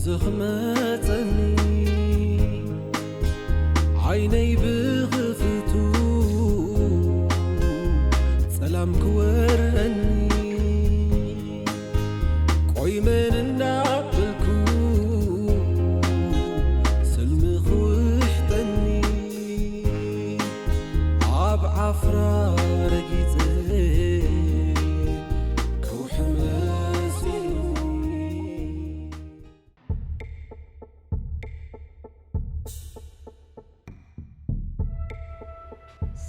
ትኽመጸኒ ዓይነይ ብኽፍቱ ጸላም ክወረኒ ቆይ መን እንዳበልኩ ስልሚ ክውሕጠኒ ኣብ ዓፍራ ረጊጸ ከውሒ መሲሉኒ።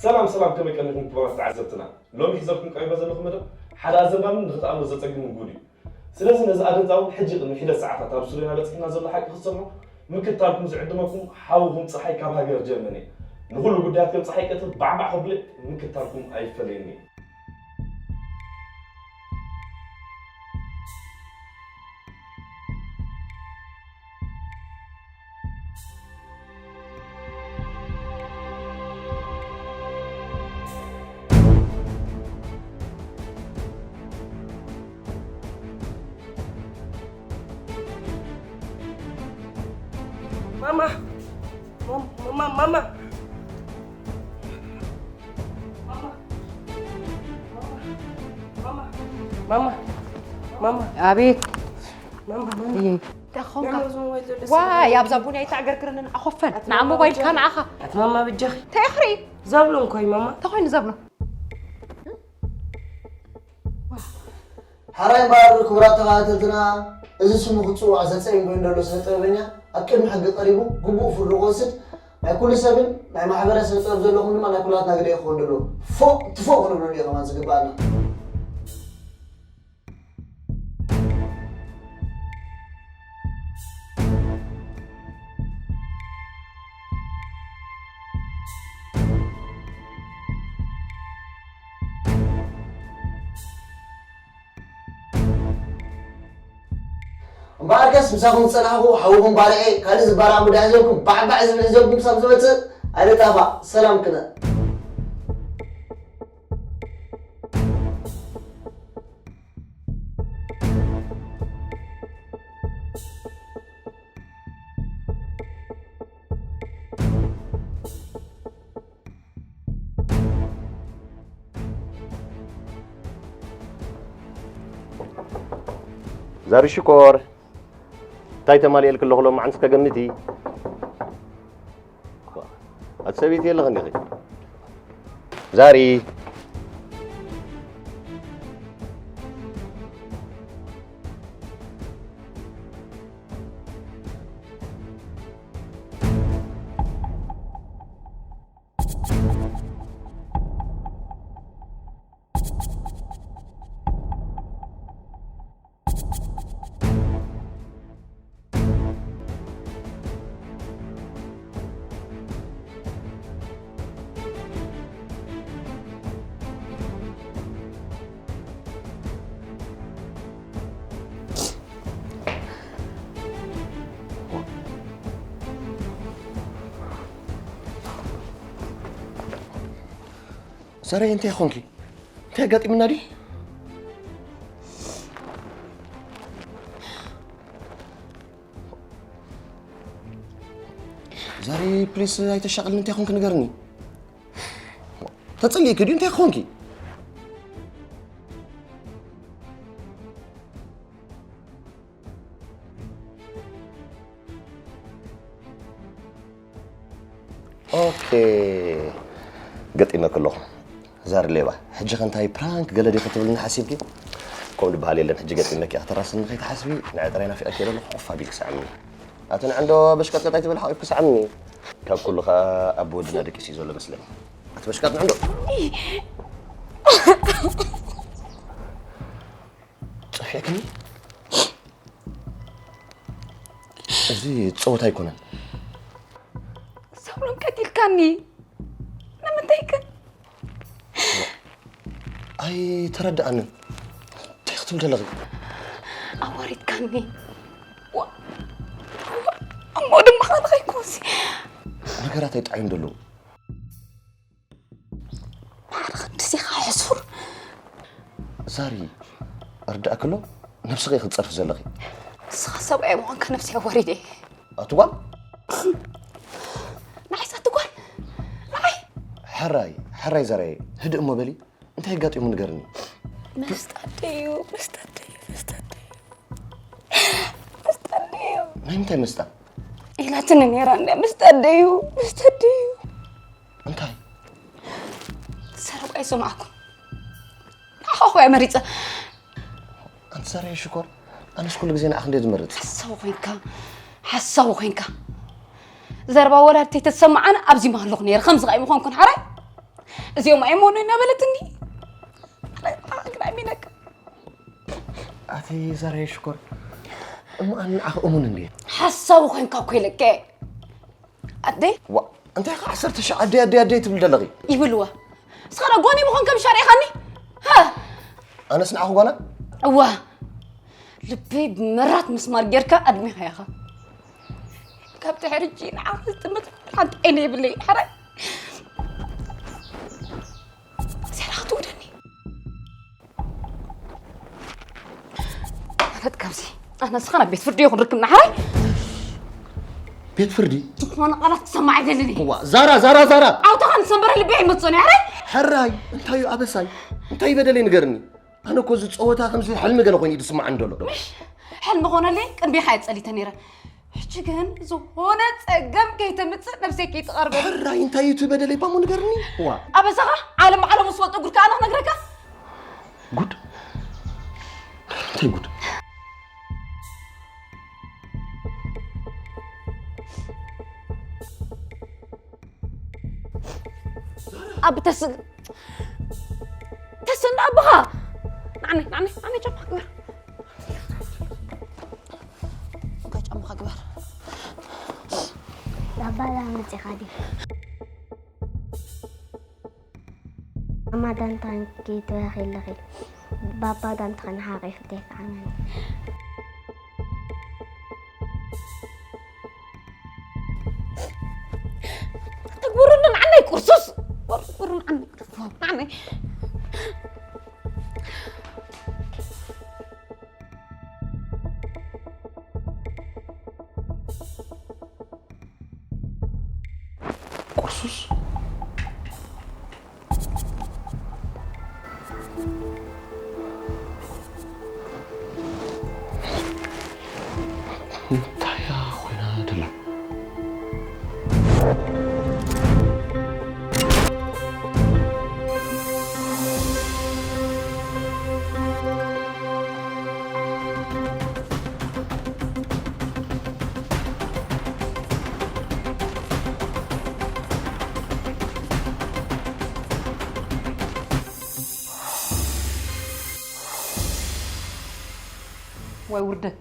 ሰላም ሰላም፣ ከመይ ቀኒኹም ክቡራት ተዓዘብትና? ሎሚ ሒዘልኩም ቀሪበ ዘለኹ መደብ ሓደ ኣዘንባምን ንኽትኣምኖ ዘጸግምን ጉድ እዩ። ስለዚ ነዚ ኣደንጻ እውን ሕጂ ቅድሚ ሒደት ሰዓታት ኣብ ስቱድዮና በጺሕና ዘሎ ሓቂ ክትሰምዑ ምክታልኩም ዝዕድመኩም ሓውኹም ጸሓይ ካብ ሃገር ጀርመን እየ። ንኹሉ ጉዳያት ከም ጸሓይ ቀትሪ ባዕባዕ ከብሎ ምክታልኩም ኣይፈለየኒ። ማማ ማማ ማማ ማማ ማማ ማማ ኣቤት ማማ እየ እንታይ ኾንካ ማማ ዝመወይ ዘሎ ዋይ ኣብዛ ቡንያ ይተዕገርግርንን ኣኾፈን ንዓ ሞባይልካ ንዓኻ ኣቲ ማማ ብጃኺ እንታይ እኽሪ ዘብሎ እንኮይ ማማ እንታይ ኮይኑ ዘብሎ ሓራይ እምበኣር ክቡራት ተኸታተልትና፣ እዚ ስሙ ክጽዋዕ ዘጸይም ኮይኑ ዘሎ ስነ ጥበበኛ ኣብ ቅድሚ ሕጊ ቀሪቡ ግቡእ ፍርዱ ክወስድ ናይ ኩሉ ሰብን ናይ ማሕበረ ስነ ጥበብ ዘለኹም ድማ ናይ ኩላትና ግደ ክኸውን ኣለዎ። ፎእ ትፎእ ክንብለሉ እዩ ከማን ዝግበኣና። እምበኣርከስ ምሳኹም ዝጸናሕኹ ሓውኹም ባርዔ ካልእ ዝባራዕ ጉዳይ ሒዘልኩም ባዕባዕ ዝብል ሒዘልኩም ክሳብ ዝመጽእ ኣይንጣፋእ ሰላም ክነ ዛሪ ሽኮር እንታይ ተማሊኤልክ ኣለኹ ሎም መዓንስ ከገምቲ ኣቲ ሰበይቲ የለኽን ኢኺ ዛሪ ሰረይ እንታይ ኾንኪ? እንታይ ኣጋጢምና ድዩ? ዛሬ ፕሊስ ኣይተሻቕልኒ እንታይ ኾንኪ ንገርኒ። ተጽልኢኪ ድዩ እንታይ ኾንኪ? ኦኬ ገጢመክ ኣለኹ ዛር ሌባ ሕጂ ከ እንታይ ፕራንክ ገለ ዲኺ ትብልኒ ሓሲብኪ ከምኡ ዝበሃል የለን ሕጂ ገጢመክ እያ ከተራስኒ ከይትሓስቢ ንዐ ጥራይ ናፊቐኪ እየ ዘለኹ ኮፍ ኣቢልኪ ሰዓምኒ ኣቲ ንዐ እንዶ በሽቀጥቀጥ ኣይትበል ሓቒፍኪ ሰዓምኒ ካብ ኩሉ ኸኣ ኣቦ ወድና ደቂሱ እዩ ዘሎ መስለኒ ኣቲ በሽቀጥ ንዐ እንዶ ጸፊዕክኒ እዚ ጸወታ ኣይኮነን ሰብሎም ቀቲልካኒ ንምንታይ ከ ኣይተረድኣንን እንታይ ክትብል ደለኺ ኣዋሪድካኒ ዋ- ዋ- እሞ ድማ ካልኸይኮሲ ነገራት ኣይጣዕዩን ደለዉ ንዓኻ ድዚኻ ሕሱር ዛሪ ርዳእ ክሎ ነብስኺ ክትጸርፊ ዘለኺ ንስኻ ሰብኣይ ምዃንካ ነብሰይ ኣዋሪደ እየ። ኣቲ ጓል፣ ንዓይስ ኣቲ ጓል፣ ንዓይ። ሕራይ፣ ሕራይ ዘርኣየ፣ ህድእ እሞ በሊ። እንታይ ኣጋጢሙ ንገርኒ። መስጣ ኣደይ እዩ፣ መስጣ ኣደይ እዩ፣ መስጣ ኣደይ እዩ። መስጣ ኣደይ እዩ። ናይ ምንታይ መስጣ? ኢላትኒ ነይራ እንድያ፣ መስጣ ኣደይ እዩ፣ መስጣ ኣደይ እዩ። እንታይ? ሰረቁ ኣይሰማዕኩን። ንዓኻ እኮ እየ መሪጸ። ኣንቲ ዘርኣየ ሽኮር፣ ኣነስ ኩሉ ግዜ ንዓኽ እንድየ ዝመርጽ። ሓሳዊ ኮይንካ፣ ሓሳዊ ኮይንካ። ዘረባ ወላዲተይ ተሰማዓኒ ኣብዚ ምሃለኹ ነይረ፣ ከምዚ ከኣ ኣይምኾንኩን ሓራይ። እዚኦም ኣይመኑ እናበለትኒ። ሓራይ፣ ሓራይ ግን ኣይሚነካ። ኣቲ ዘርኣየ ሽኮር፣ እሞ ኣነ ንዓኽ እሙን እንድየ። ሓሳዊ ኮይንካ እኮ ኢለካ እየ። ኣደይ? ዋ፣ እንታይ ከ ዓሰርተ ሺሕ ኣደይ፣ ኣደይ፣ ኣደይ ትብል ዘለኺ? ይብልዋ። ንስኻ ዶ ጓኒ ምዃንካ ምሽ ኣርኢኻኒ? ሃ! ኣነስ ንዓኺ ጓና? እዋ። ልበይ ብመራት ምስማር ጌርካ ኣድሚኻያ ኢኻ። ካብ ድሕሪ ሕጂ ንዓኺ ዝጥምት ሓንቲ ዓይነ የብለይን። ሓራይ። እዚኣ ክትውደኒ። ማለት ካብዚ ኣነ ንስኻ ናብ ቤት ፍርዲ ይኹን ርክብና ሓራይ። ቤት ፍርዲ? ዝኾነ ቃላት ክሰማዕ ኣይደልን እየ። እዋ፣ ዛራ፣ ዛራ፣ ዛራ! ዓውታኻ ንሰንበረ ልበይ ኣይመጽኦን እዩ ሓራይ። ሕራይ፣ እንታይ እዩ ኣበሳይ? እንታይ በደለይ ንገርኒ? ኣነ እኮ እዚ ጸወታ ከምዚ ሕልሚ ገለ ኮይኑ እዩ ዝስማዓኒ ዘሎ። ምሽ ሕልሚ ኮነለይ ቅድሜኻ እየ ጸሊተ ነይረ። ሕጂ ግን ዝኾነ ጸገም ከይተምጽእ ነብሰይ ከይትቐርበኒ። ሕራይ እንታይ እዩ እቲ በደለይ ባሞ ንገርኒ? ዋ። ኣበሳኻ ዓለም ዓለሙ ዝፈልጦ ጉድ ከኣ ኣነ ክነግረካ። ጉድ? እንታይ ጉድ? ኣብ ተስል ተስል ኣቦኻ። ንዓኒ፣ ንዓኒ፣ ንዓኒ ጫማ ግበር። ኦኬ፣ ጫማኻ ግበር። ባባ ዳ መጺኻ ድዩ? ማማ ዳንታን ኪድ ትበኺ ኣለኺ። ባባ ዳንታን ሓቂፍ ዘይከዓነኒ። ተግብሩኒ ንዓነይ ቁርሱስ። ወር-፣ ወር ንዓነይ ቁርሱስ። ንዓነይ። ቁርሱስ? እንታይ እያ ኮይና ደላ? ዋይ ውርደት፣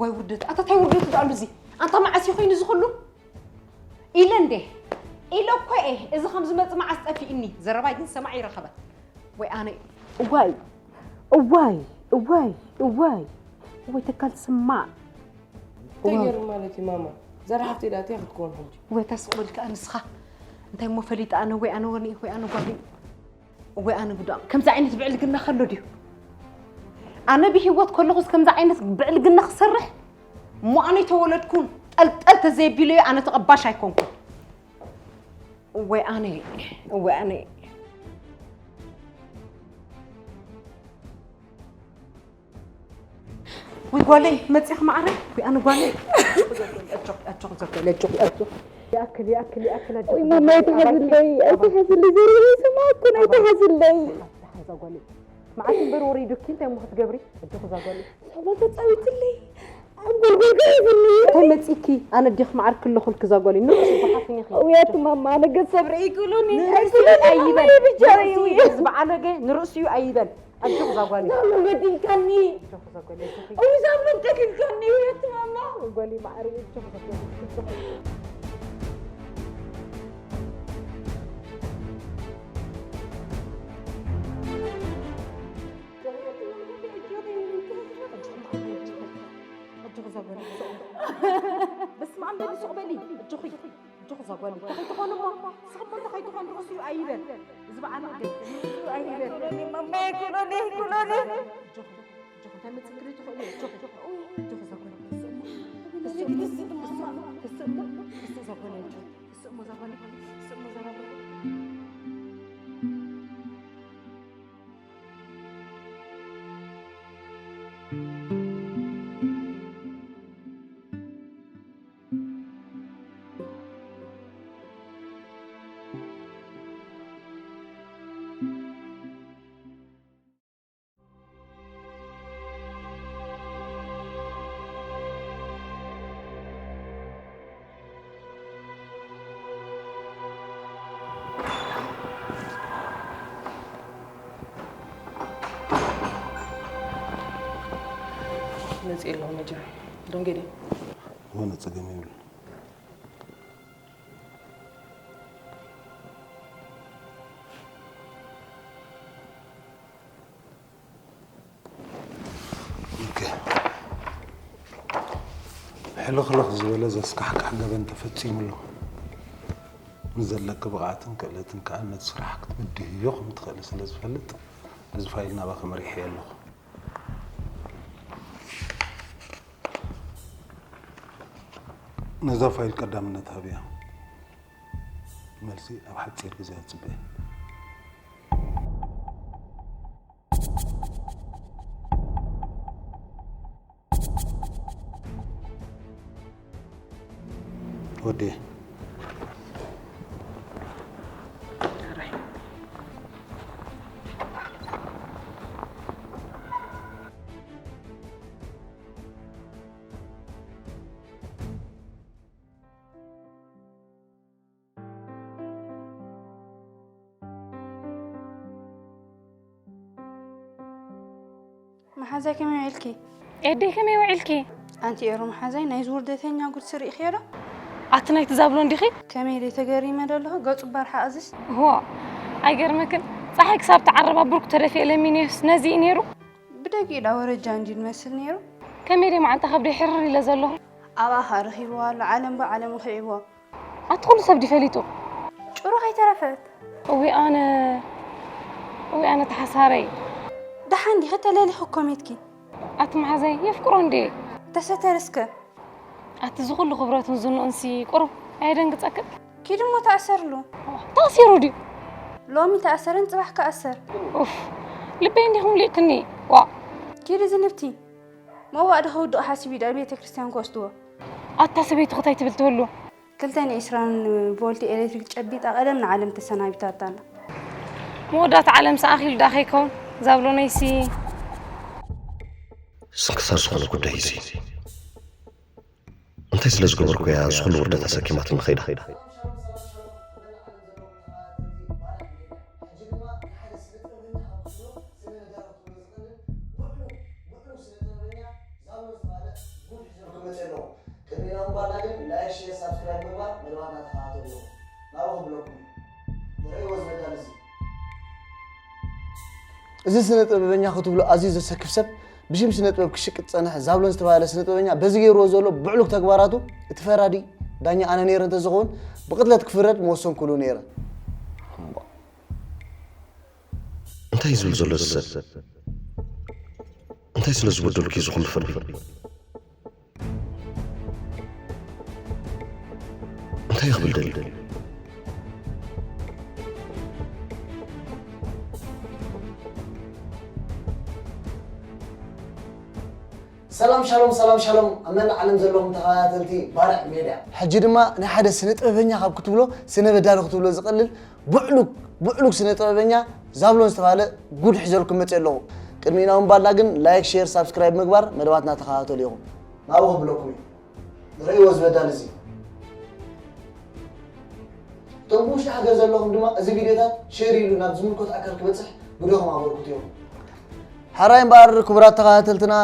ዋይ ውርደት። ኣታ ታይ ውርደት ደኣሉ እዚ? ኣንታ መዓስ እዩ ኮይኑ እዚ ኩሉ? ኢለ እንዴ? ኢለ እኮ እየ። እዚ ከም ዝመጽእ መዓስ ጠፊእኒ? ዘረባይ ግን ሰማዒ ይረኸበ። ወይ ኣነ። እዋይ፣ እዋይ፣ እዋይ፣ እዋይ። እዋይ ተካል ስማዕ። እንታይ ገይሩ ማለት እዩ ማማ? ዘራ ሓፍተይ ደኣ እንታይ ክትከውን ሕጂ? ወይ ተስቕ በል ከኣ ንስኻ። እንታይ እሞ ፈሊጠ ኣነ ወይ ኣነ ወኒ ወይ ኣነ ጓል። ወይ ኣነ ብዳም ከምዚ ዓይነት ብዕልግና ከሎ ድዩ? ኣነ ብህይወት ከለኹስ ከምዚ ዓይነት ብዕልግና ክሰርሕ እሞ ኣነ ተወለድኩን ጠልጠል ተዘይቢለዮ ኣነ ተቐባሽ ኣይኮንኩን። ወይ ኣነ፣ ወይ ኣነ። ወይ ጓለይ፣ መጺኺ ማዕረ? ወይ ኣነ ጓለይ። ኣጆኺ፣ ኣጆኺ፣ ኣጆኺ፣ ኣጆኺ። ይኣክል፣ ይኣክል፣ ይኣክል፣ ኣጆኺ። ወይ ማማ፣ ኣይትሓዝለይ፣ ኣይትሓዝለይ፣ ዘረባ ይሰማዕኩን፣ ኣይትሓዝለይ። ደሓን እዛ ጓለይ። መዓት እምበር ወሪዱኪ፣ እንታይ እሞ ክትገብሪ? ኣጆኺ እዛ ጓለይ። ሰብለ ተጻዊትለይ፣ ኣብ ጎልጎል ገይሩኒ። እንታይ መጺኪ? ኣነ ዲኽ ማዕርክ ኣለኹልኪ እዛ ጓለይ። ንቑስ በሓፍን ኢኺ። ውያት ማማ፣ ኣነ ገጸ ብርዒ ይክእሉኒ። ንርእሲ ኣይክእሉኒ፣ ኣይበል። ማማ፣ ይብቻ ንርእሲ እዩ። እዚ በዓለገ ንርእሲኡ ኣይበል። ኣጆኺ እዛ ጓለይ። ዛብሎም በዲልካኒ። ኣጆኺ እዛ ጓለይ፣ ኣጆኺ። እው፣ ዛብሎም ቀቲልካኒ፣ ውያት ማማ። ጓለይ ማዕረይ፣ ኣጆኺ እዛ ጓለይ፣ ኣጆኺ። ኣጆኺ እዛ ጓለይ፣ ስቕ በሊ። በስመ ኣብ በሊ፣ ስቕ በሊ። ኣጆኺ። ኣጆኺ እዛ ጓል፣ እንታይ ከይትኾን እሞ፣ ንስኺ እሞ እንታይ ከይትኾን ርእሱ ኣይበል። እዚ በዓል ግን ርእሱ ኣይበል። ኩሎኒ፣ ማማየ፣ ኩሎኒ፣ ኩሎኒ። ኣጆኺ፣ ኣጆኺ። እንታይ መጽክሪ ትኽእሉ እያ? ጆክ፣ ጆክ፣ ጆክ፣ እዛ ጓል እኮ እሱ እሞ፣ እሱ እሞ፣ እሱ እሞ፣ እሱ እሞ፣ እሱ እሞ፣ እዛ ጓል እያ፣ ጆክ። እሱ እሞ፣ እዛ ጓል እያ፣ እሱ እሞ፣ እዛ ጓል እያ። መጽእ ኣለኹ መጀር። ደንገዲ። ዝኾነ ጸገም የብሉን። ኦኬ። ሕልኽልኽ ዝበለ ዘስካሕክሕ ገበን ተፈጺሙ ኣሎ። ምስ ዘለኪ ብቕዓትን ክእለትን ከኣ ነቲ ስራሕ ክትብድህዮ ከም ትኽእሊ ስለ ዝፈልጥ፣ እዚ ፋይል ናባኺ መሪሐዮ ኣለኹ። ነዛ ፋይል ቀዳምነት ሃብያ። መልሲ ኣብ ሓጺር ግዜ ኣጽበ። ወዲ። መሓዛይ ከመይ ውዒልኪ? ኤደይ ከመይ ውዒልኪ? ኣንቲ ኤሩ መሓዛይ ናይዚ ውርደተኛ ጉድሲ ርኢኽዮ ዶ? ኣቲ ናይቲ ዛብሎን ዲኺ? ከመይ ደይ ተገሪመ ዶ ኣለኹ? ገጹ ባርሓ እዝስ? እዋ፣ ኣይገርመክን? ጸሓይ ክሳብ ትዓርብ ኣብ ብርኩ ተደፊኤ ለሚነዮስ ነዚ እዩ ነይሩ? ብደጊኡ ዳ ወረጃ እንዲ ዝመስል ነይሩ? ከመይ ደይ መዓንጣ ከብደይ ሕርር ኢለ ዘለኹ? ኣብኣ ኸኣ ረኺብዋ ኣሎ፣ ዓለም ብዓለሙ ክዒብዎ። ኣቲ ኩሉ ሰብ ድዩ ፈሊጡ? ጭሩ ከይተረፈት። እዊ ኣነ፣ እዊ ኣነ ተሓሳረይ። ደሓን ዲኺ ተለሊኺ እኮ ሜትኪ። ኣቲ መሓዛይ የፍቅሮ እንዴ? ተሰተር እስከ። ኣቲ እዚ ኩሉ ክብረቱን ዝንኡንሲ ቁሩብ ኣየደንግጸክን? ኪዲ እሞ ተኣሰርሉ። ተኣሲሩ ድዩ? ሎሚ ተኣሰረን ጽባሕ ክኣሰር። ኡፍ፣ ልበይ እንዲኹም ሊእክኒ። ዋ። ኪዲ ዝንብቲ። መዋእ ዶ ከውድቕ ሓሲቡ ዳ ቤተ ክርስቲያን ክወስድዎ? ኣታ ሰበይትኹ ታይ ትብል ትህሉ? ክልተ ሚእቲ ዒስራን ቮልት ኤሌክትሪክ ጨቢጣ ቀደም ንዓለም ተሰናቢታታ ኣላ። መወዳእታ ዓለምሲ ኣኺሉ ደኣ ከይከውን ዛብሎነይሲ። ስንክሳር ዝኾነ ጉዳይ እዚ እንታይ ስለ ዝገበርኩ እያ እዚ ኩሉ ውርደት ኣሰኪማትኒ ከይዳ? ሕጂ ድማ ንሓደ ስነ ጥበበኛ ካብ ክፍሎ ስነ መዳርኽ ክፍሎ ዝቐልል ውዕሉግ፣ ውዕሉግ ስነ ጥበበኛ ዛብሎን ዝተባህለ ጉድ ሒዘልኩም መፅእ ኣለኹ። ቅድሚ ናብ ምባልና ግን ላይክ፣ ሼር፣ ሳብስክራይብ ምግባር መደባትና ተኸታተሉ። ናብኡ ክብለኩም እዩ። ንርእይዎ እዚ መዳል እዚ። እዚ ስነ ጥበበኛ ክትብሎ ኣዝዩ ዘሰክፍ ሰብ፣ ብሽም ስነ ጥበብ ክሽቅጥ ዝጸንሐ ዛብሎን ዝተባህለ ስነ ጥበበኛ በዚ ገይርዎ ዘሎ ብዕሉግ ተግባራቱ እቲ ፈራዲ ዳኛ ኣነ ነይረ እንተዝኸውን ብቕትለት ክፍረድ ምወሰንኩሉ ነይረ። እንታይ እዩ ዝብል ዘሎ እዚ ሰብ? እንታይ ስለ ዝበደልኩ እዩ እዚ ኩሉ ፍርዲ? እንታይ ክብል ደልዩ? ሰላም ሻሎም፣ ሰላም ሻሎም ኣብ መላእ ዓለም ዘለኹም ተኸታተልቲ ባርዕ ሜድያ። ሕጂ ድማ ናይ ሓደ ስነ ጥበበኛ ካብ ክትብሎ ስነ በዳሊ ክትብሎ ዝቐልል ብዕሉግ፣ ብዕሉግ ስነ ጥበበኛ ዛብሎን ዝተባህለ ጉድ ሒዘልኩም መፅእ ኣለኹ። ቅድሚ ናብ ምባልና ግን ላይክ፣ ሼር፣ ሳብስክራይብ ምግባር መደባትና ተኸታተሉ ኢኹም። ናብኡ ከብለኩም እዩ። ንርእይዎ እዚ በዳል እዚ። እቶም ብውሽጢ ሃገር ዘለኹም ድማ እዚ ቪድዮታት ሼር ኢሉ ናብ ዝምልከቶ ኣካል ክበጽሕ ግደኹም ኣበርክቱ ኢኹም። ሕራይ እምበኣር ክቡራት ተኸታተልትና፣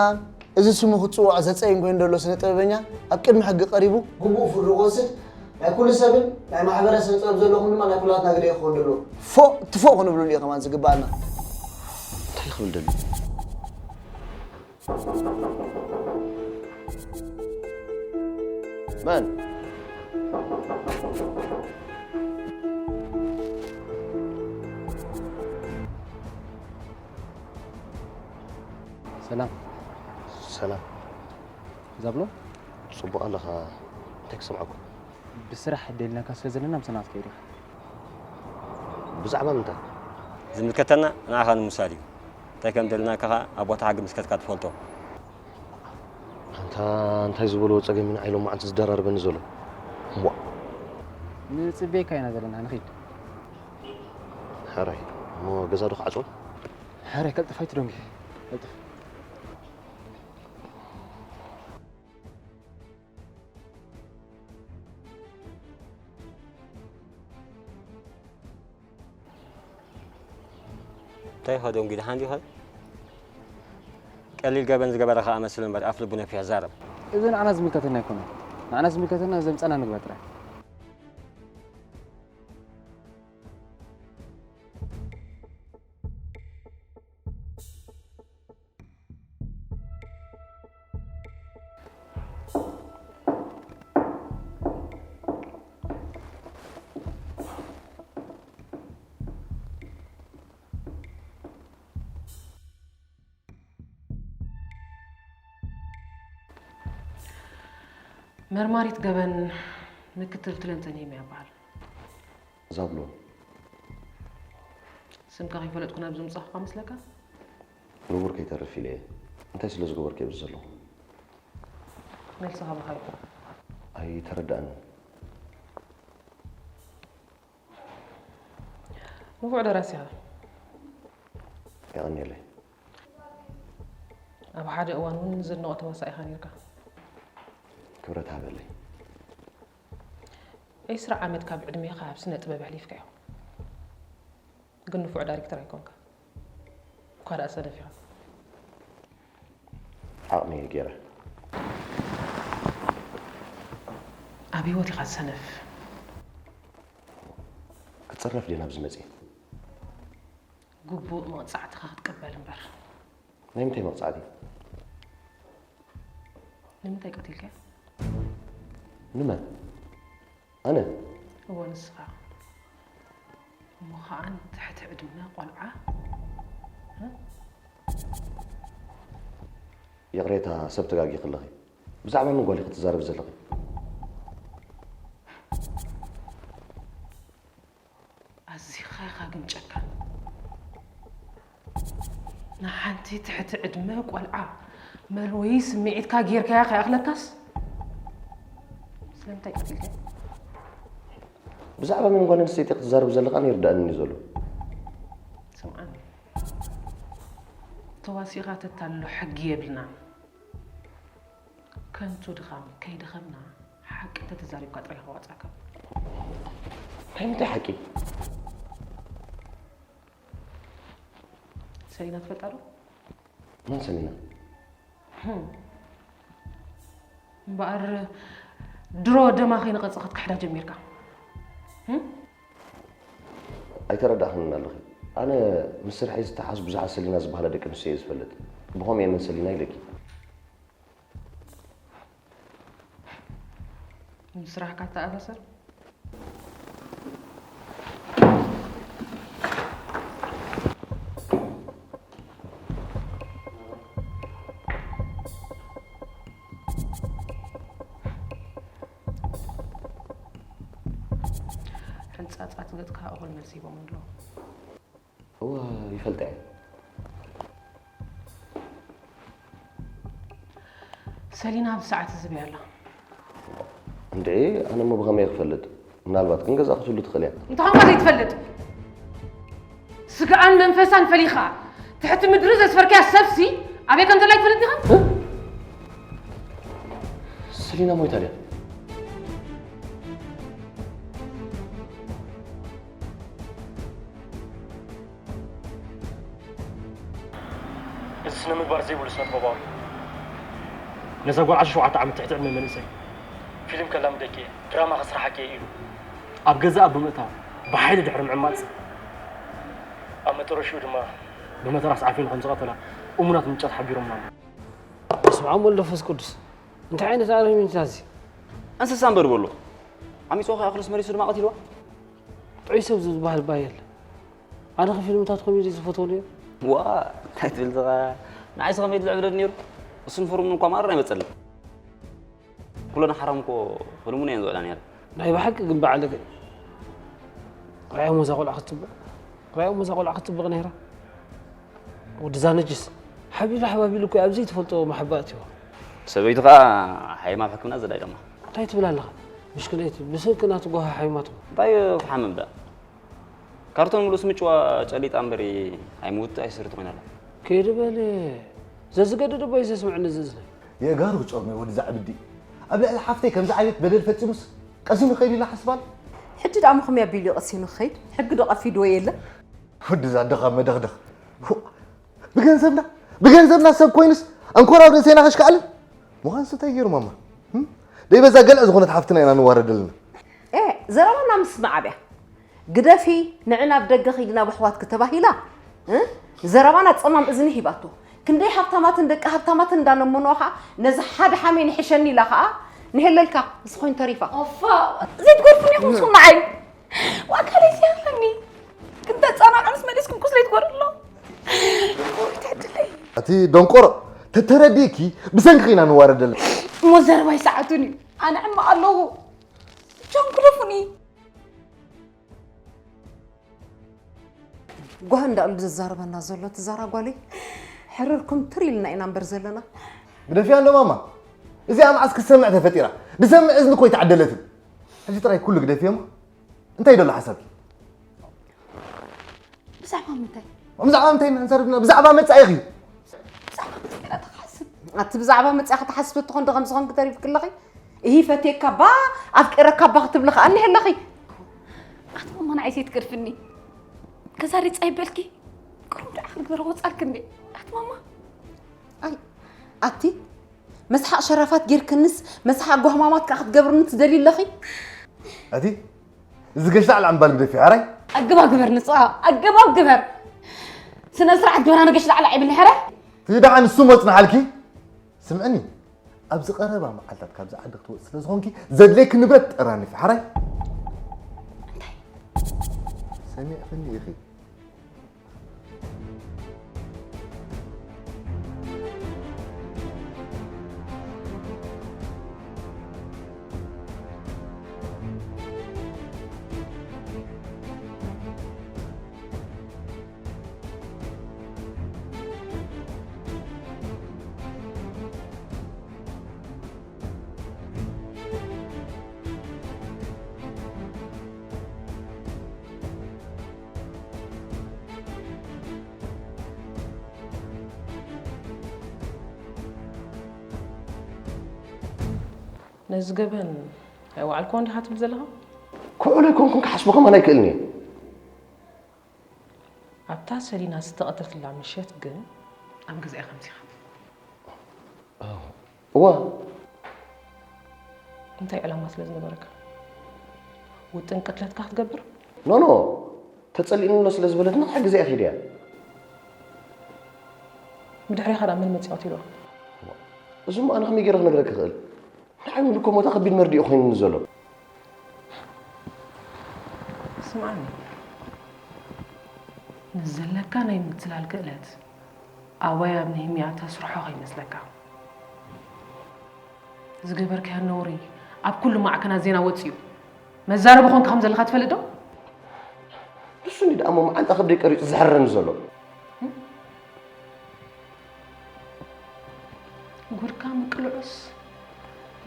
እዚ ስሙ ክጽዋዕ ዘጸይም ኮይኑ ዘሎ ስነ ጥበበኛ ኣብ ቅድሚ ሕጊ ቀሪቡ ግቡእ ፍርዱ ክወስድ ናይ ኩሉ ሰብን ናይ ማሕበረ ስነ ጥበብ ዘለኹም ድማ ናይ ኩላትና ግደ ክኸውን ኣለዎ። ፎእ ትፎእ ክንብሉሉ እዩ ከማን ዝግባኣና። እንታይ ክብል ደልዩ? መን? ሰላም። ሰላም። ዛብሎ፣ ጽቡቕ ኣለኻ? እንታይ ክሰምዓኩም? ብስራሕ ደሊናካ ስለ ዘለና ምሳና ክትከይድ ኢኻ። ብዛዕባ ምንታይ? ዝምልከተና ንዓኻ ንምውሳድ እዩ። እንታይ ከም ደልናካ ኸኣ ኣብ ቦታ ሓቂ ምስ ከድካ ትፈልጦ። ኣንታ እንታይ ዝበልዎ ጸገም ኢና ኢሎም መዓልቲ ዝደራርበኒ ዘሎ። እሞ ንጽበየካ ኢና ዘለና፣ ንኺድ። ሕራይ እሞ ገዛ ዶ ክዓጽዎ? ሕራይ ቀልጥፍ ኣይትደንጊ። ቀልጥፍ። እንታይ ኸ ደንጉ፣ ደሓን ዲኻ? ቀሊል ገበን ዝገበረ ኸኣ መስል እምበር ኣፍ ልቡ ነፊሑ ይዛረብ። እዚ ንዓና ዝምልከተና ኣይኮነን። ንዓና ዝምልከተና ዘምጸና ንግበር ጥራይ። መርማሪት ገበን ምክትል ትለንተን ሄማ ይበሃል። ዛብሎ ስምካ ከይፈለጥኩ ናብ ዝምጻኹ መስለካ? ንቡር ከይተርፍ ኢለ እየ። እንታይ ስለ ዝገበርኩ እየ ኣብዚ ዘለኹ? መልስኻ ብኻ ይኹን። ኣይተረዳእንን። ንፉዕ ደራሲ ኢኻ። የቐንየለይ። ኣብ ሓደ እዋን እውን ዝድነቖ ተዋሳኢ ኢኻ ነይርካ። ክብረት ሃበለይ። ዒስራ ዓመት ካብ ዕድሜኻ ኣብ ስነ ጥበብ ኣሕሊፍካዮ። ግን ንፉዕ ዳይሬክተር ኣይኮንካ። እኳ ደኣ ሰነፍ ኢኻ። ዓቕመይ ገይረ። ኣብ ህይወት ኢኻ ሰነፍ። ክጸረፍ ድየ ናብዚ መጽየ? ግቡእ መቕጻዕትኻ ክትቅበል እምበር። ናይ ምንታይ መቕጻዕቲ? ንምንታይ ቀቲልካዮ? ንመን? ኣነ? እወ ንስኻ። እሞ ኸኣ ንትሕቲ ዕድመ ቆልዓ? ይቕሬታ ሰብ ተጋጊኺ ኣለኺ። ብዛዕባ መን ጓል ኢኺ ትዛረቢ ዘለኺ? ኣዚኻ ኢኻ ግን ጨካን። ንሓንቲ ትሕቲ ዕድመ ቆልዓ መርወዪ ስምዒትካ ጌርካያ ከይኣኽለካስ ስለምንታይ ቀቲልካያ? ብዛዕባ መን ጓል ኣንስተይቲ ክትዛረብ ዘለኻን ይርዳእኒ ዘሎ። ስምዓኒ፣ ተዋሲኻ ተታልሎ ሕጊ የብልናን። ከንቱ ድኻም ከይደኸምና ሓቂ እንተተዛሪብካ ጥራይ ከዋፅኣካ። ናይ ምንታይ ሓቂ? ሰሊና ትፈልጣ ዶ? መን ሰሊና? እምበኣር ድሮ ደማ ከይነቐጸ ክትክሕዳ ጀሚርካ። ኣይተረዳእኽንን ኣለኺ። ኣነ ምስ ስርሐይ ዝተሓዝ ብዙሓት ሰሊና ዝበሃላ ደቂ ኣንስትዮ እየ ዝፈልጥ። ብኸምኡ እየ መን ሰሊና ኢለኪ። ንስራሕካ ተኣሳሰር። ሕንጻጻት ገጽካ እኹል መልሲ ሂቦም ኣለዉ። እወ ይፈልጣ እየ። ሰሊና ኣብዚ ሰዓት እዚ በይ ኣላ። እንድዒ ኣነ እሞ ብኸመይ ክፈልጥ? ምናልባት ግን ገዛ ክትህሉ ትኽእል እያ። እንታይ ቋንቋ ዘይትፈልጥ? ስጋኣን መንፈሳን ፈሊኻ ትሕቲ ምድሪ ዘስፈርካያ ሰብሲ ኣበይ ከም ዘላ ይትፈልጥ ዲኻ? ሰሊና ሞይታ ድያ? እዚ ስነ ምግባር ዘይብሉ ስነ ጥበባዊ ነዛ ጓል ዓሰርተ ሸውዓተ ዓመት ትሕቲ ዕድመ መንእሰይ ፊልም ከላምደኪ እየ፣ ድራማ ከስርሓኪ እየ ኢሉ ኣብ ገዛኣ ብምእታው ብሓይሊ ድሕሪ ምዕማፅ ኣብ መጨረሽኡ ድማ ብመተራስ ዓፊኑ ከም ዝቐተላ እሙናት ምንጫት ሓቢሮምና ኣለዉ። በስመ ኣብ ወወልድ ወመንፈስ ቅዱስ። እንታይ ዓይነት ኣረሜንታ እዚ? እንስሳ እምበር በሎ። ዓሚፅዎ ከይኣኽልስ መሊሱ ድማ ቀቲልዋ። ጥዑይ ሰብ ዝበሃል እባ የለን። ኣነ ኸ ፊልምታት ኮሜዲ ዝፈትዎ ነይሩ። ዋ እንታይ ትብል ኢኻ? ንዓይስ ኮሜዲ ዘዕብደኒ ነይሩ። እሱን ፍርሙን እኳ ማራ ኣይመጸልን። ኩለን ሓራም እኮ ፍርሙን እየን ዝውዕላ ነይረን። ናይ ብሓቂ ግን በዓል ገ-፣ ራእዮም እዛ ቆልዓ ክትጽብቕ፣ ራእዮም እዛ ቆልዓ ክትጽብቕ ነይራ። ወዲ ዛነጅስ ሓቢሉ ሓባቢሉ እኮ ኣብ ዘይትፈልጦ ማሕባ ኣትይዋ። ሰበይቱ ኸኣ ሓይማ ኣብ ሕክምና ዘላ ደማ። እንታይ ትብል ኣለኻ? ምሽክለይቲ ብሰንኪ ናቱ ጓሃ ሓይማትኩም። እንታይ ክሓምም ደኣ? ካርቶን ምሉስ ምጭዋ ጨሊጣ እምበሪ ኣይምውት ኣይስርቲ ኮይና ኣላ። ከይዲ በል። ዘዝገደደ እባ እዩ ዘስምዐኒ እዚ እዝኒ። የእጋሩ ክጨርሞ ወዲ ዛዕብዲ። ኣብ ልዕሊ ሓፍተይ ከምዚ ዓይነት በደል ፈጺሙስ ቀሲኑ ከይዱ ኢላ ሓስባል። ሕጂ ደኣ ምኽንያት ቢሉ ቀሲኑ ክኸይድ ሕጊ ዶ ቀፊድዎ የለ? ወዲ ዛደኻ መደኽደኽ። ብገንዘብና ብገንዘብና ሰብ ኮይኑስ ኣንኮራብ ርእሰና ከሽካዕልን ምዃንስ እንታይ ገይሩ ማማ? ደይ በዛ ገልዕ ዝኾነት ሓፍትና ኢና ንዋረደልና። ኤ፣ ዘረባና ምስማዕ ኣብያ። ግደፊ፣ ንዕና ኣብ ደገ ኺድና ብሕዋትኪ ተባሂላ። እ? ዘረባና ጸማም እዝኒ ሂባቶ። ክንደይ ሃብታማትን ደቂ ሃብታማትን እንዳነመንዋ ኸኣ ነዚ ሓደ ሓሜን ይሕሸኒ ኢላ ኸኣ ንሄለልካ ምስ ኾይን ተሪፋ። ኦፋ፣ ዘይትጎርፉኒ ኢኹም ንስኹም ንዓይ። ዋካ ለይሲ ያለኒ። ክንተጸናናንስ መሊስኩም ቁስለይ ትጎርሎ። ወይ ትዕድለይ። ኣቲ ደንቆሮ፣ ተተረዲእኪ ብሰንኪ ኢና ንዋረደልና። እሞ ዘረባይ ሰዓቱን እዩ። ኣነ ዕማቕ ኣለኹ። ጆን ክለፉኒ። ጓህ እንዳእሉ ዝዛረበና ዘሎ ትዛራ ጓለይ። ሕርር ኩምትር ኢልና ኢና እምበር ዘለና። ግደፊያ እንዶ ማማ። እዚኣ መዓስ ክትሰምዕ ተፈጢራ? ዝሰምዕ እዝኒ እኮ ኣይተዓደለትን። ሕጂ ጥራይ ኩሉ ግደፊዮ እሞ። እንታይ ደሎ ሓሳብኪ? ብዛዕባ ምንታይ? ብዛዕባ ምንታይ ኢና ንዛረብ ዘለና? ብዛዕባ መጻኢኺ። ብዛዕባ መጻኢና ተሓስብ። ኣቲ ብዛዕባ መጻኢኺ ትሓስቢ እትኾን ዶ ከም ዝኾንኪ ተሪፍኪ ኣለኺ? እሂ ፈትየካ ባ፣ ኣፍቂረካ ባ ክትብሊ ከኣ እኒሀ ኣለኺ። ኣቲ ማማ ንዓይ ዘይትገድፍኒ። ከዛሪ ጻይ በልኪ። ቅሩብ ደኣ ክንግበር ወጻልኪ እንዴ? ኣቲ ማማ። ኣይ፣ ኣቲ መስሓቕ ሸራፋት ጌርክንስ መስሓቕ ጓህማማት ከኣ ክትገብርኒ ትደልዩ ኣለኺ? ኣቲ እዚ ገሽላዕ ላዕምባል ግደፊ፣ ሕራይ? ኣገባብ ግበር ንጹሃ፣ ኣገባብ ግበር። ስነ ስርዓት ግበራ ንገሽላዕ ላዕ ይብል ሕራይ? እቲ ደሓን ንሱ መጽንሓልኪ? ስምዕኒ፣ ኣብዚ ቀረባ መዓልታት ካብዚ ዓዲ ክትወጽ ስለ ዝኾንኪ ዘድልየኪ ንብረት ጠራኒፊ፣ ሕራይ? እንታይ? ሰሚዕክኒ ኢኺ። ነዚ ገበን ኣይወዓልክዎን ዲኻ ትብል ዘለኻ? ክውዕሎ ኣይኮንኩን ክሓስቦ ከማን ኣይክእልን እየ። ኣብታ ሰሊና ዝተቐተልትላ ምሸት ግን ኣብ ገዛይ ከምዚኻ። እዋ። እንታይ ዕላማ ስለ ዝነበረካ? ውጥን ቅትለትካ ክትገብር? ኖ፣ ኖ። ተጸሊእኒ ኣሎ ስለ ዝበለትና ክሕግዛ እየ ከይደ እያ። ብድሕሬኻ ደኣ መን መጺኡ ቀቲልዋ? እዚሞ ኣነ ከመይ ገይረ ክነግረካ እኽእል? ንዓይ እውን እኮ ሞታ ከቢድ መርድእ እዩ ኮይኑኒ ዘሎ። ስምዓኒ፣ ንዘለካ ናይ ምትላል ክእለት ኣባይ ኣብ ንህምያ እተስርሖ ከይመስለካ። ዝገበርካዮ ነውሪ ኣብ ኩሉ ማዕከናት ዜና ወጺኡ። መዛረቢ ኮንካ ከም ዘለኻ ትፈልጥ ዶ? ንሱ እንዲ ደኣ እሞ መዓንጣ ከብደይ ቀሪጹ ዝሕረኒ ዘሎ። ጉድካ ምቅልዑስ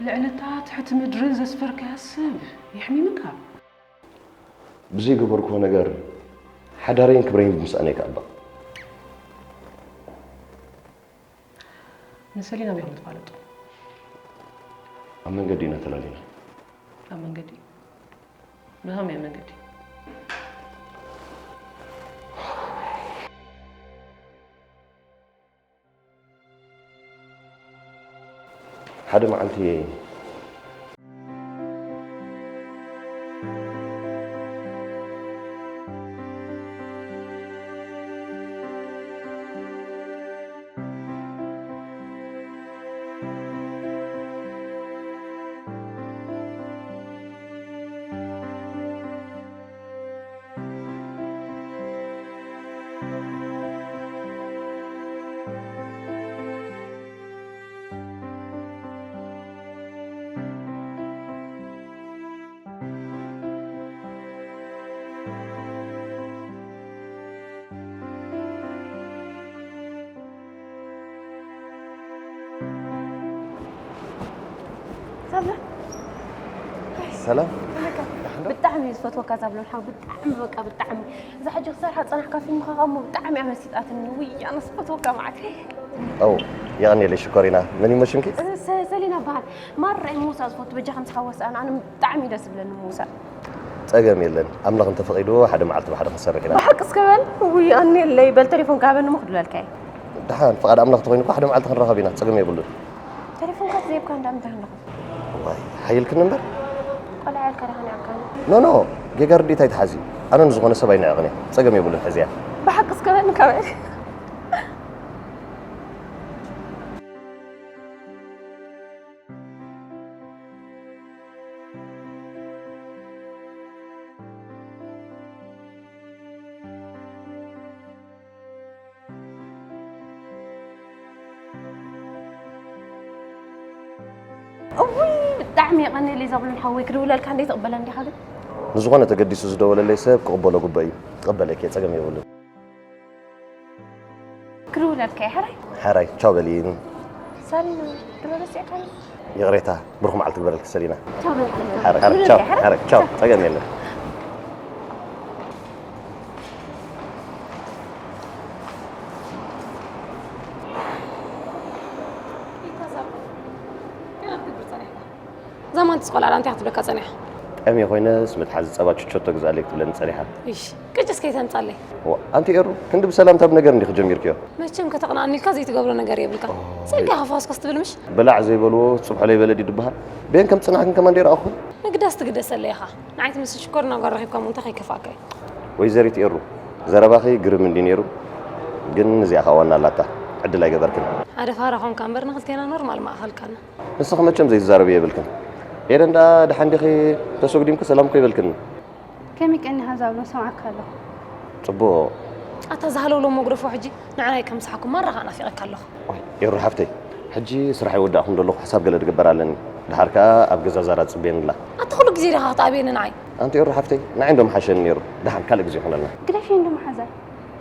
ልዕሊ እታ ትሕቲ ምድሪ ዘስፈርካያ ሰብ የሕሚምካ። ብዘይገበርክዎ ነገር ሓዳረይን ክብረይን ብምስኣነይ ከኣ እባ። ንሰሊና ኣበይ ኢኹም ትፋለጡ? ኣብ መንገዲ ኢና ተላሊና። ኣብ መንገዲ? ብኸመይ መንገዲ? ሓደ መዓልቲ ሳብላ። ሰላም። ብለካ። ብጣዕሚ እየ ዝፈትወካ ዛብሎን ሓው፣ ብጣዕሚ በቃ ብጣዕሚ። እዛ ሕጂ ክሰርሓ ዝጸናሕካ ፊልም ኸኣ እሞ ብጣዕሚ እያ መሲጣትኒ። ውይ ኣነስ ክፈትወካ መዓት። ኦ፣ የቐንየለይ ሽኮሪና። መን እዩ ሽምኪ? ሰ-፣ ሰሊና እበሃል። ማራ እየ ምውሳእ ዝፈቱ፣ በጃኻ ምሳኻ ወስኣና። ኣነ ብጣዕሚ እዩ ደስ ዝብለኒ ምውሳእ። ጸገም የለን። ኣምላኽ እንተፈቒድዎ ሓደ መዓልቲ ብሓደ ክንሰርሕ ኢና። ብሓቂ እስከ በል። ውይ ኣነ የለይ። በል ተሌፎንካ ሃበኒ እሞ ክድውለልካ እየ። ደሓን፣ ፍቓድ ኣምላኽ ተኾይኑ እኮ ሓደ መዓልቲ ክንራኸብ ኢና። ጸገም የብሉን። ተሌፎንካ ተዘይብካ እንዳ ምንታይ ክንረኽብ? ዋይ፣ ሓይልክኒ እምበር። ቆልዓ ኢልካ ዲኻ ንዕቀኒ? ኖ፣ ኖ፣ ጌጋ ርድኢት ኣይትሓዚ። ኣነ ንዝኾነ ሰብ ኣይንዕቕን እየ። ጸገም የብሉን፣ ሕዝያ። ብሓቂ እስከ በል ንካባይ። እውይ፣ ብጣዕሚ የቐንየለይ ዛብሎን ሓወይ፣ ክድውለልካ እንዴ ትቕበለኒ ዲኻ ግን? ንዝኾነ ተገዲሱ ዝደወለለይ ሰብ ክቕበሎ ግቡእ እዩ። ክቕበለኪ እየ፣ ጸገም የብሉን። ክድውለልካ እየ፣ ሕራይ? ሕራይ፣ ቻው በሊ። ሳሊና፣ ድሮ ረሲዕካኒ? ይቕሬታ፣ ብሩኽ መዓልቲ ግበረልኪ ሰሊና። ቻው በሊ። ሕራይ፣ ሕራይ፣ ቻው፣ ሕራይ፣ ቻው፣ ጸገም የለን። እዛ ማንቲስ ቆልዓ እንታይ ክትብለካ ጸኒሓ? ጠምየ ኮይነስ መትሓዚ ጸባ ችቾቶ ግዝኣለይ ክትብለኒ ጸኒሓ። እሽ፣ ቅጭስ ከይተምጻለይ። ዋ፣ ኣንቲ ኤሩ፣ ክንዲ ብሰላም ታብ ነገር እንዲኺ ጀሚርክዮ። መቸም ከተቕንኣኒ ኢልካ ዘይትገብሮ ነገር የብልካ። ኦ፣ ጽርግያ ከፋስኮስ ትብል ምሽ? ብላዕ ዘይበልዎ ጽብሖ ለይበለ ድዩ ድበሃል? ቤን ከም ጽናሕክን ከማን ደይረኣኹን? ምግዳስ ትግደሰለይ ኢኻ። ንዓይ ትመስል ሽኮር እናጓር ረኺብካ እሞ እንታይ ከይከፍኣካ እዩ? ወይዘሪት ኤሩ፣ ዘረባኺ ግርም እንዲ ነይሩ፣ ግን እዚኣ ኸኣ ዋና ኣላታ። ዕድል ኣይገበርክን። ሓደ ፋራ ኾንካ እምበር ንኽልቴና ኖርማል ማእኸልካና። ንስኺ መቸም ዘይትዛረቢ የብልክን። ኤደን ደኣ ደሓን ዲኺ? ተሰጉዲምኪ ሰላም እኮ ይበልክኒ። ከመይ ቀኒኻ ዛብሎ? ሰምዓካ ኣለኹ። ጽቡቕ። ኣታ ዝሃለውሎ መጉደፎ ሕጂ ንዓይ ከም ሰሓኩም ማራ ኸኣ ናፊቐካ ኣለኹ። ዋይ፣ ኤሩ ሓፍተይ፣ ሕጂ ስራሕ ይወዳእኹም ዘለኹ ሕሳብ ገለ ድግበር ኣለኒ። ደሓር ከኣ ኣብ ገዛ ዛራ ትጽበየኒ ኣላ። ኣታ ኩሉ ግዜ ዲኻ ክትኣብየኒ ንዓይ? ኣንቲ ኤሩ ሓፍተይ፣ ንዓይ እንዶ ምሓሸኒ ነይሩ። ደሓን ካልእ ግዜ ይኹነልና። ግደፍዮ እንዶ መሓዛ።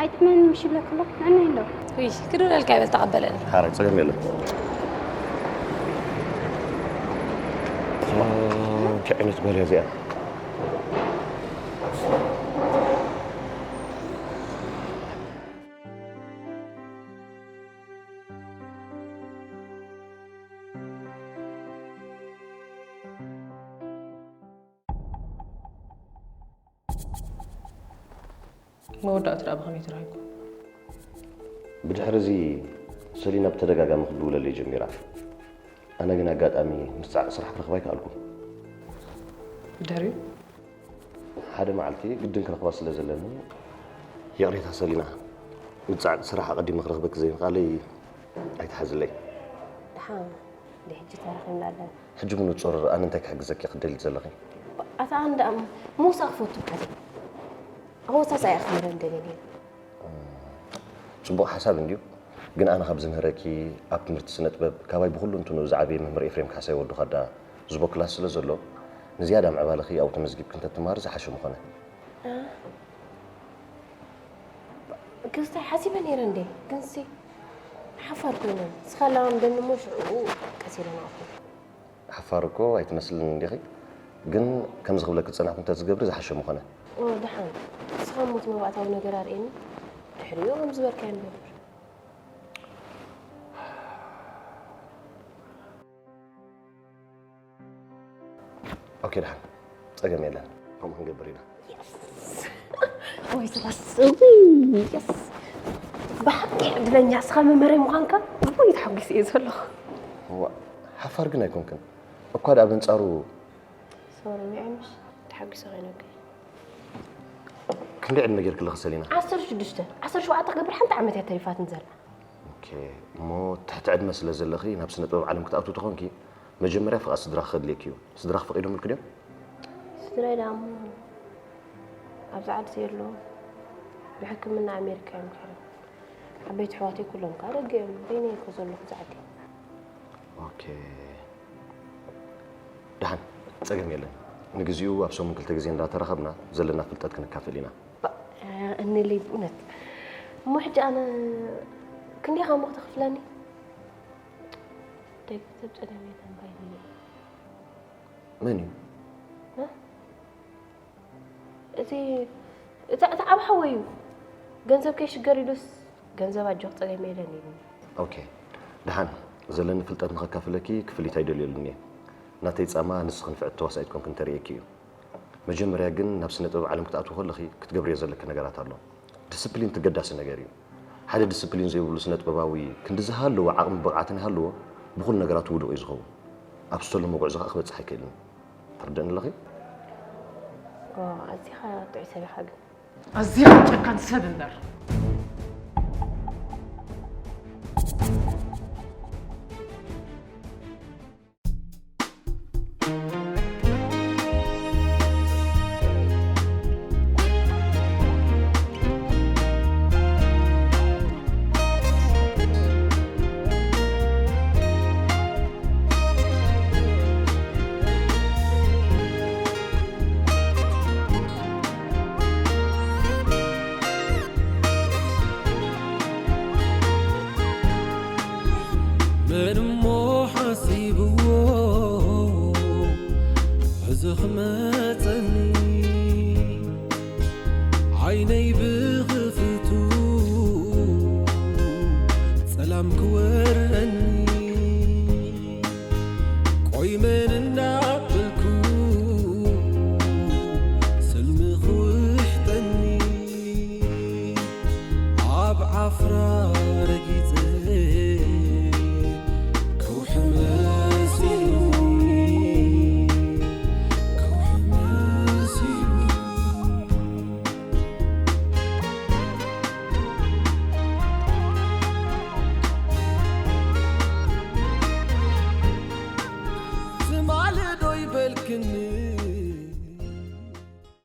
ኣይጥዕመኒ ምሽ ይብለካ ኣሎ። ንዕና እንዶ። ውይ፣ ክድውለልካ ይበል ተቐበለኒ። ሓራይ፣ ጸገም የለን። ኦ፣ እንታይ ዓይነት ጓል እያ እዚኣ? መወዳእቱ ደኣ ብኸመይ ተራኺብኩም? ብድሕሪ እዚ ሰሊና ብተደጋጋሚ ክትድውለለይ ጀሚራ። ኣነ ግን ኣጋጣሚ ምስ ጻዕቂ ስራሕ ክረኽባ ኣይከኣልኩን። ድሕሪኡ? ሓደ መዓልቲ ግድን ክረኽባ ስለ ዘለኒ፣ ይቕሬታ ሰሊና፣ ምስ ጻዕቂ ስራሕ ኣቐዲመ ክረኽበኪ ዘይምኽኣለይ ኣይትሓዝለይ። ደሓን፣ ድሕጂ ተራኺብና ኣለና። ሕጂ ብንጹር ኣነ እንታይ ክሕግዘኪ ክትደሊ ዘለኺ? ኣታ ኣነ ደኣ ምውሳእ ክፈቱ እኳ ዘይ-፣ ኣብ ወጻኢ ኣኽቢረ እንደልየ ነይረ። ጽቡቕ ሓሳብ እንድዩ፣ ግን ኣነ ካብ ዝምህረኪ ኣብ ትምህርቲ ስነ ጥበብ ካባይ ብኹሉ እንትንኡ ዝዓበየ መምህር ኤፍሬም ካሕሳይ ወዲ ኻዳ ዝቦ ክላስ ስለ ዘሎ፣ ንዝያዳ ምዕባለኺ ኣብኡ ተመዝጊብኪ እንተትመሃሪ ዝሓሸ ምኾነ። እ? ክስታይ ሓሲበ ነይረ እንዴ? ግንሲ ሓፋር ኮይነ። ንስኻ ለማምደኒ እሞ ሽዑ ቀስ ኢለ ንኣኹ። ሓፋር እኮ ኣይትመስልን እንዲኺ፣ ግን ከምዚ ክብለኪ ዝጸናሕኩ እንተትገብሪ ዝሓሸ ምኾነ። ኦ፣ ደሓን። ንስኻ እሞ እቲ መባእታዊ ነገር ኣርእየኒ፣ ድሕሪኡ ከም ዝበልካዮ ንገብር። ኦኬ፣ ደሓን። ጸገም የለን። ከምኡ ክንገብር ኢና። ወይ ትረስዊ። የስ። ብሓቂ ዕድለኛ እስኻ መመረይ ምዃንካ። ወይ ተሓጒሰ እየ ዘለኹ። እዋ፣ ሓፋር ግን ኣይኮንክን። እኳ ደኣ በንጻሩ ሶሪ፣ ሚዕምሽ ተሓጒሰ ኮይነኪ። ክንደይ ዕድመ ጌርኪ ኣለኺ ሰሊና? ዓሰርተ ሽዱሽተ። ዓሰርተ ሸውዓተ ክገብር ሓንቲ ዓመት እያ ተሪፋትኒ ዘላ። ኦኬ፣ እሞ ትሕቲ ዕድመ ስለ ዘለኺ ናብ ስነ ጥበብ ዓለም ክትኣትዊ ተኾንኪ መጀመርያ ፍቓድ ስድራኺ ከድልየኪ እዩ። ስድራኺ ፈቒዶምልኪ ድዮም? ስድራይ ደኣ እሞ ኣብዚ ዓዲ ዘየለዉ ብሕክምና ኣሜሪካ እዮም ድሕሪ። ዓበይቲ ኣሕዋተይ ኩሎም ከኣ ደገ እዮም። በይነይ እኮ ዘለኹ እዚ ዓዲ። ኦኬ። ደሓን፣ ጸገም የለን። ንግዚኡ ኣብ ሰሙን ክልተ ግዜ እንዳተራኸብና ዘለና ፍልጠት ክንካፈል ኢና። ባ-፣ እኔለይ ብእውነት። እሞ ሕጂ ኣነ ክንደይ ኢኻ እሞ ክተኽፍለኒ? ደቂ ሰብ ጸገም የለን ባይ ዝብል። መን እዩ? እቲ እቲ ዓብ ሓወይ እዩ። ገንዘብ ከይሽገር ኢሉስ ገንዘብ ኣጆኽ ጸገም የለን ኢሉኒ። ኦኬ፣ ደሓን። ዘለኒ ፍልጠት ንኸካፍለኪ ክፍሊት ኣይደልየሉን እየ። ናተይ ጻማ ንስኺ ንፍዕቲ ተዋሳኢት ኮንኪ እንተርእየኪ እዩ። መጀመርያ ግን ናብ ስነ ጥበብ ዓለም ክትኣትዊ ከለኺ ክትገብርዮ ዘለኪ ነገራት ኣሎ። ዲስፕሊን ተገዳሲ ነገር እዩ። ሓደ ዲስፕሊን ዘይብሉ ስነ ጥበባዊ ክንዲ ዝሃለዎ ዓቕሚ ብቕዓትን ይሃለዎ ብኹሉ ነገራት ውዱቕ እዩ ዝኸውን። ኣብ ዝተለሞ ጉዕዞ ከዓ ክበፅሕ ኣይክእልን። ትርደእኒ ኣለኺ? ኣዚኻ ጥዑይ ሰብ ኢኻ ግን። ኣዚኻ ጨካን ሰብ እምበር። መን እሞ ሓሲብዎ ሕዚ ክመፀኒ ዓይነይ ብኽፍቱ ጸላም ክወረኒ ቆይ መን እናበልኩ ሰልሚ ክውሕጠኒ ኣብ ዓፍራ ረጊጸ ከውሒ መሲሉኒ ከውሒ መሲሉኒ ትማሊ ዶ ይበልክኒ